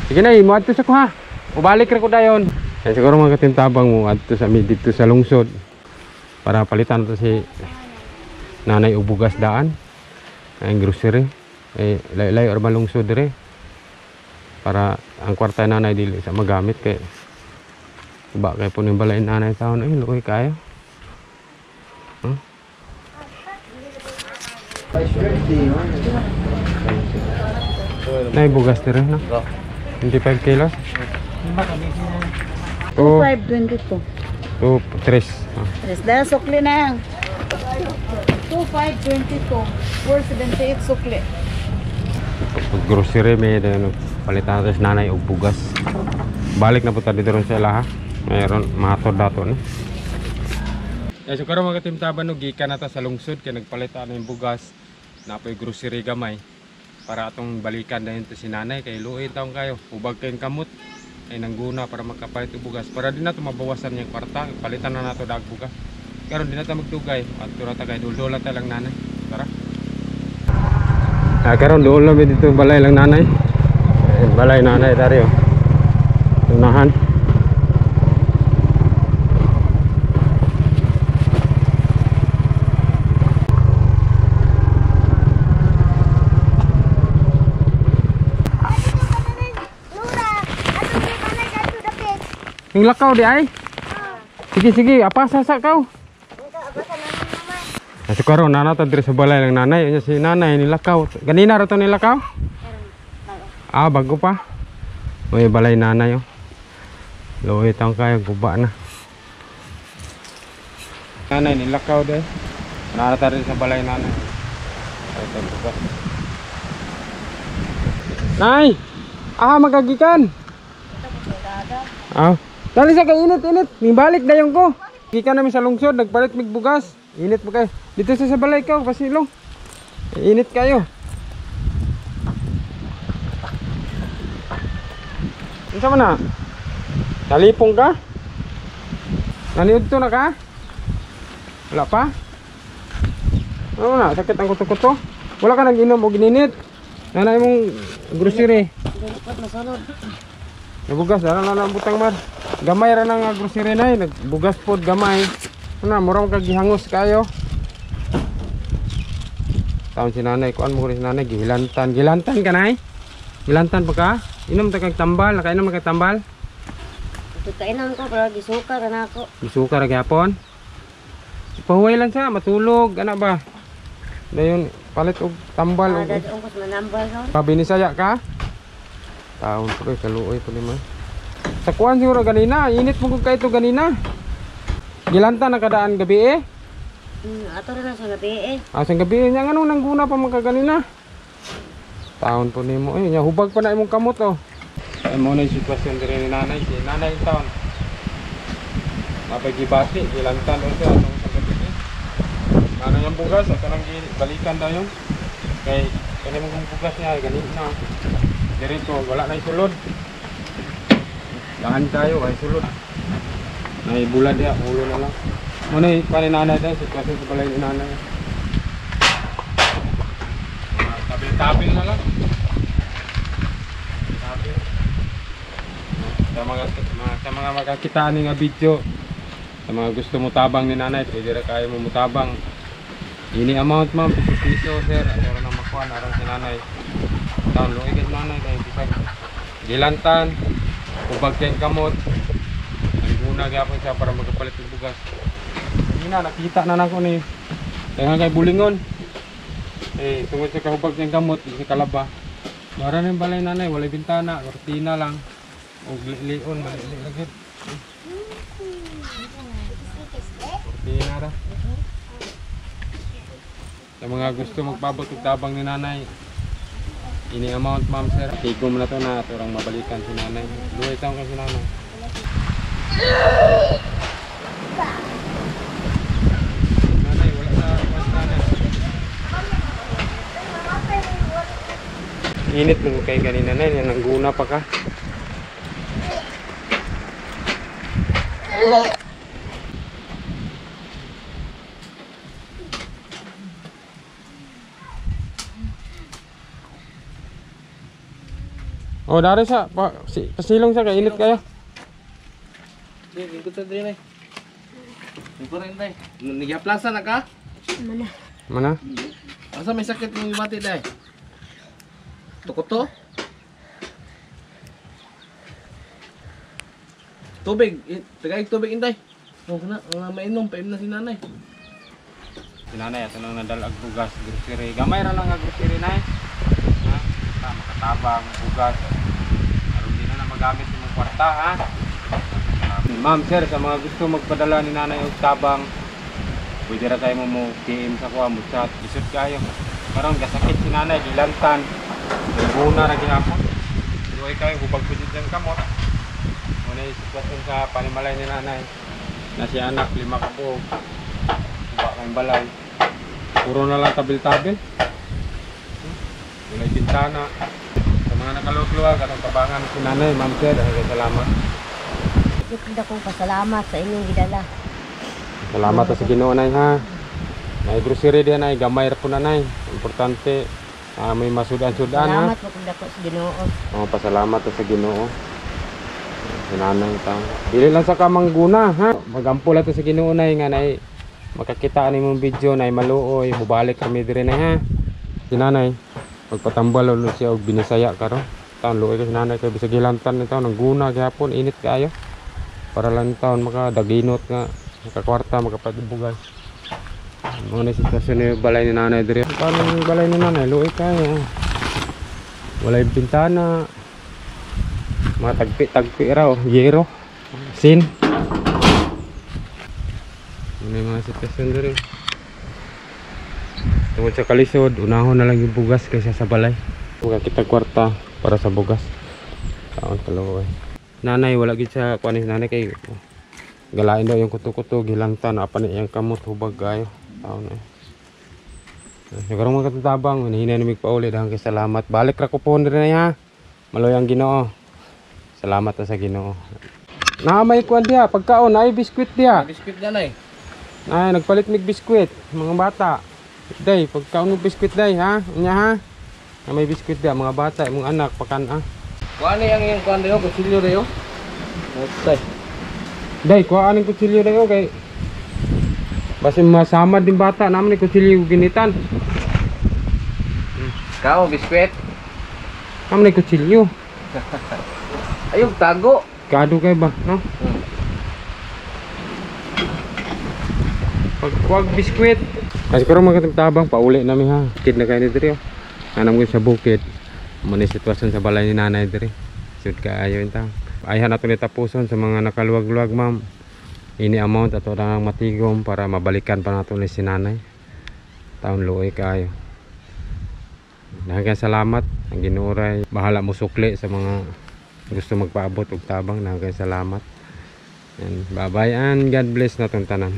Sige na, muadto sa ko ha. Ubalik ra ko dayon. Ay, siguro mga katintabang mo adto sa mi dito sa lungsod para palitan to si nanay og bugas daan. Ang grocery eh layo-layo ra man lungsod dire. Para ang kwarta nanay dili sa magamit kay ba kay puno yung balay nanay taon ay luoy kayo. Huh? Nay bugas dire no? 25 kilos? 522. 2, 3. Tres dahil sukli na. 2522. 478 sukli. Pag grocery may ano, palitan natin sa nanay og bugas. Balik na po tayo dito ron sa ilaha. Mayroon mahatod dato ni. Eh, so karon mga katimtaban no, gikan na ta sa lungsod kay nagpalit na yung bugas. Napoy grocery gamay para atong balikan dayon to si nanay kay luoy taon kayo. Ubag kayong kamot ay nangguna para makapalit og bugas para di na to mabawasan yung kwarta. Palitan na nato dag bugas. Karon di na ta magdugay. Adto ra ta kay duldola ta lang nanay. Tara. Ah, karon duol na mi dito balay lang nanay. Eh, balay nanay dari oh. Unahan. Yung lakaw di ay. Sige sige, apa sasa kau? Kasi karon nana ta diri sa balay ng nanay. Unya si nanay nilakaw. Ganina ra to nilakaw? Ah, bago pa. May balay nanay oh. Luoy taong kayo guba na. Nanay nilakaw dai. Nana ta diri sa balay nanay. Ay bugas. Nay! Ah, magagikan. Ah, dali sa kay init init. Nibalik dayon ko. Gikan namin sa lungsod, nagpalit mig bugas. Init pa kayo. Dito sa balay ka, pasilong. Init kayo. Unsa man na? Nalipong ka? Naniud to na ka? Wala pa? Ano na? Sakit ang kuto-kuto? Wala ka nag-inom og gininit? Nanay mong grocery. Nagbugas, dala na ang butang mar. Gamay ra nang grocery nay, nagbugas pod gamay. Ano, murang kagihangos kayo. Taon si nanay, kuan mo si nanay, gihilantan. Gihilantan ka nay? Gihilantan pa ka? Inom ta kag tambal, nakainom na kag tambal? Kainom ko pero gisuka ra na ako. Gisuka ra gyapon. Pahuway lang sa matulog, ana ba? Dayon palit og tambal og ungkos manambal ron. Pabinisaya ka? Taon ko kay kaluoy pa nimo. Sa kuan siguro ganina, init mo kay ito ganina. Gilanta na kadaan gabi eh. Ato ra na sa gabi eh. Ah, sa gabi nya nganong nangguna pa man ka ganina. Taon po nimo eh, nya hubag pa na imong kamot oh. Ay mo na yung sitwasyon diri ni nanay, si nanay taon. Napagibati, gilantan unsa atong sa gabi eh. Ano yung bugas ato nang balikan dayon. Kay kani mong bugas niya ganina. Diri ko wala na sulod. Daan tayo ay sulod. Nay bulan dia ulo na lang. Muna pa ni nanay dahil sitwasyon sa balay ni nanay. Tabil-tabil na lang. Tabil. Sa mga makakita ni nga video, sa mga gusto mo tabang ni nanay, pwede ra kayo mo mutabang. Ini amount ma'am, 50 piso sir. Ato ra na makuha aron si nanay. Taon luoy kay nanay kay bisag gilantan, ubag kay kamot. Una gyapon siya para magkapalit og bugas. Kanina nakita na nako ni. Daghang kay bulingon. Eh tungod sa kahubag niyang gamot di sa kalaba. Mara ning balay nanay, walay bintana, kortina lang. Og lion malili ra gyud. Kortina ra. Sa mga gusto magpabot og tabang ni nanay, ini amount ma'am sir. Tigom na to na ato rang mabalikan si nanay. Luoy taon kay si nanay. Nanay, wala sa nanay. Init mo kay ganina nay, nangguna pa ka. Oh, dari sa pa, si, pasilong sa kay init kayo. Di, lingkod sa diri. Lingkod rin day. Nagyaplasan na ka? Mana. Mana? Asa may sakit ng ibati day? Tukoto? Tubig, tagay tubig inday. Oh, kana, nga mainom paim na si nanay. Si nanay ato nang nadala og bugas grocery. Gamay ra lang ang grocery nay. Ha? Ta makatabang bugas. Aron di na na magamit imong kwarta ha. Ma'am, sir, sa mga gusto magpadala ni nanay og tabang, pwede ra tayo mo PM sa kuha mo chat. Isod kayo. Karon gasakit si nanay gilantan. Guna ra gihapon. Luoy kayo hubag pud diyang kamot. Muna yung sitwasyon sa panimalay ni nanay. Na si anak 5 ka buok. Uba kang balay. Puro na lang tabil-tabil. Walay bintana. Sa mga nakaluwag-luwag, atong tabangan si nanay, ma'am sir, daghang salamat. Dito akong pasalamat sa inyong gidala. Salamat sa Ginoo nay ha. May grocery diyan nay, gamay ra po na nay. Importante may masudan-sudan ha. Salamat po kung dako sa Ginoo. Oh, pasalamat sa Ginoo. Si nanay ta. Dili lang sa kamangguna ha. Magampo lang ta sa Ginoo nay nga nay makakita ani mong video nay maluoy, mubalik kami diri nay ha. Si nanay magpatambal ulit siya og binisaya karon. Taon luoy ko si nanay kay bisag hilantan ni taon nang guna gihapon init kaayo. Para lang taon makadaginot nga makakwarta makapadbugas. Mga na sitwasyon ni balay ni nanay diri. Paano yung balay ni nanay? Luoy kayo. Walay bintana. Mga tagpi-tagpi raw, yero. Sin. Ano yung mga sitwasyon diri? Tungod sa kalisod, unahon na lang yung bugas kaysa sa balay. Huwag kita kwarta para sa bugas. Taon kaluoy. Nanay, wala gid sa kuan ni nanay kay galain daw yung kuto-kuto, gilangtan, apa ni iyang kamot, hubag kayo. Taon eh. Siguro mga katatabang, hinihinay na pauli dahil kay salamat. Balik ra ko po diri na ha. Maloy ang Ginoo. Salamat ta sa Ginoo. Na may kuan diha, pagkaon ay biskwit diha. Biskuit nanay. Ay, nagpalit mig biskwit, mga bata. Day, pagkaon mo biskwit day ha. Unya ha. Na may biskwit diha mga bata, imong anak pakan ah. Kuan ni ang iyang kuan dayo, kutsilyo dayo. Tay. Day, kuha aning kutsilyo dayo kay basin masama din bata naman ni kutsilyo ginitan. Kao biskuit. Naman ni kutsilyo. Ayog tago. Kado kay ba, no? Pag biskwit. Kasi karon mga tabang pauli nami ha. Kid na kayo ni diri oh. Anam ko sa bukid. Mo ni sitwasyon sa balay ni nanay diri. Sud kaayo inta. Ayhan nato ni tapuson sa mga nakaluwag-luwag ma'am. Ini amount ato lang matigom para mabalikan pa nato ni si nanay. Taon luoy kaayo. Daghang salamat ang Ginoo ray bahala mo sukli sa mga gusto magpaabot og tabang. Daghang salamat. And bye-bye and God bless natong tanan.